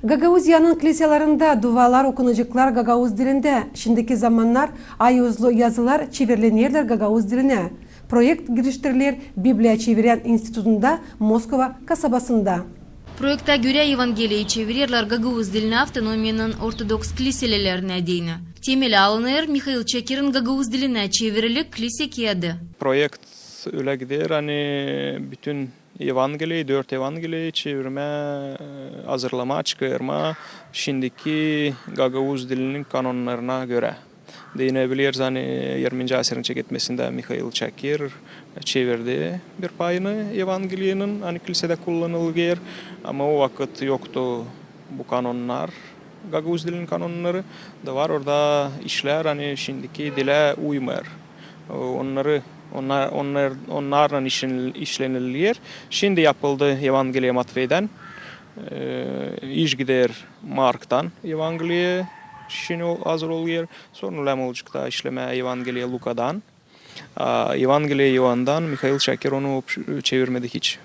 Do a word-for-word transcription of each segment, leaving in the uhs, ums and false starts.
Gagauziyanın kiliselerindä dualar okunaceklar gagauz dilindä. Şindiki zamannar ayuzlu yazılar çevirilerlär gagauz dilinä. Proekt geliştiriler Bibliya çevirän institutunda Moskova kasabasında. Proektä görä Evangeliyayı çevirerlär gagauz dilinä avtonomiyanın ortodoks kiliselerinä deyni. Temeli alınêr Mihail Çakirin gagauz dilinä çevirilik kilise kiyadı. Proekt ölä gider, ani bütün Evangeliyayı, dört Evangeliyayı çevirmää, e, hazırlamaa, çıkarmaa şindiki gagauz dilinin kanonnarına görä. Deyni bileriz, ani irminci asirin çeketmesindä Mihail Çakir çevirdi bir payını Evangeliyanın, ani kilisedä kullanılêr, ama o vakıt yoktu bu kanonnar, gagauz dilinin kanonnarı, da var orada işlär, ani şindiki dilä uymêêr. Onnarı, onnar, onnar, onnarlan işin-, işlenilêr. Şindi yapıldı Evangeliya Matveydän. E, iş gider Marktan Evangeliya, şindi o hazır olêr. Sora lääzım olacek taa işlemää Evangeliya Lukadan. A Evangeliya İoandan Mihail Çakir onu çevirmedi hiç.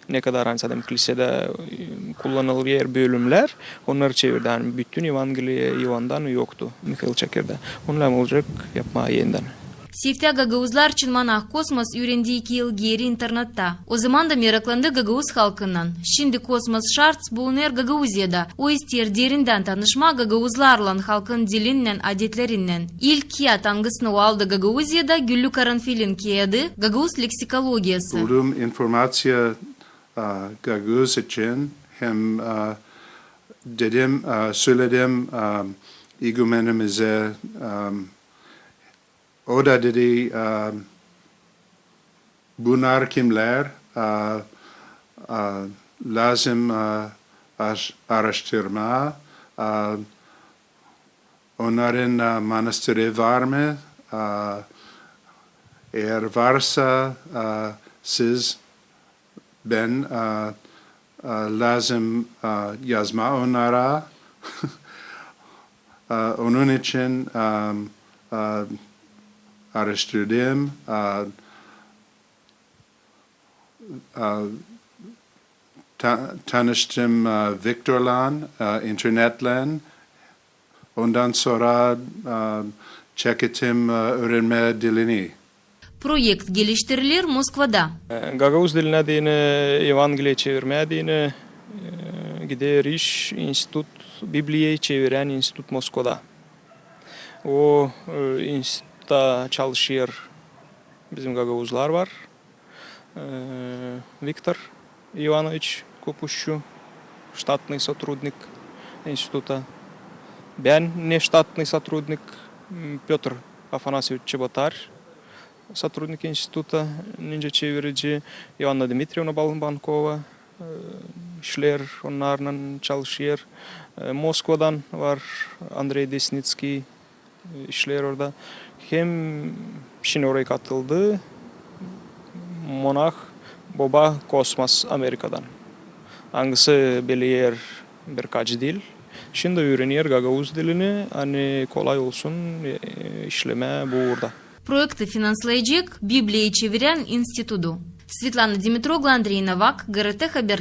Ne kadar, ani, zaten kilisedä, e, kullanılêr bölümlär, onnarı çevirdi. Ani bütün Evangeliya İoandan yoktu Mihail Çakirdä. Onu lääzım olacek yapmaa enidän. Seftä gagauzlar için monah Kosmas üürendi iki yıl geeri internatta. O zaman da meraklandı gagauz halkınnan. Şindi Kosmas Şarts bulunêr Gagauziyada. O isteer derindän tanışmaa gagauzlarlan, halkın dilinnän, adetlerinnän. İlk kiyat, angısını o aldı Gagauziyada, Güllü Karanfilin kiyadı, gagauz leksikologiyası. Buldum informaţiya, a, gagauz için hem, a, dedim, a, söledim, a, igumenimizä, a, o da dedi, a, bunnar kimlär, a, a, lääzım, a, aş-, aaraştırmaa, a, onnarın, a, manastırı var mı? A, eer varsa, a, siz, bän, a, a, lääzım, a, yazmaa onnara. A, onun için, a, a, aaraştırdım, a, a, ta-, tanıştım, a, Viktorlan, a, internetlän. Ondan sora, a, çeketim, a, üürenmää dilini. Proekt geliştiriler Moskvada. E, gagauz dilinä deyni, Evangeliya çevirmää deyni, e, gider iş institut, Bibliyayı çevirän institut Moskvada. O, e, institutta çalışêr bizim gagauzlar var. E, Viktor İvanoviç Kopuşçu, ştatnıy sotrudnik instituta. Bän ne ştatnıy sotrudnik, m, Pötr Afanasyeviç Çebotar, sotrudnik instituta, nicä çevirici, İoanna Dmitrievna Balbankova, e, işleer, onnarlan çalışêr. E, Moskvadan var Andrey Desnitskiy, e, işleer orada. Hem şindi orayı katıldı monah boba Kosmas Amerikadan. Angısı biler birkaç dil. Şindi üürener gagauz dilini, ani kolay olsun, e, işlemää bu uurda. Proekti finanslayacek Bibliyayı çevirän institudu. Svetlana Dimitroglu, Andrey Novak, GRT Haberlär.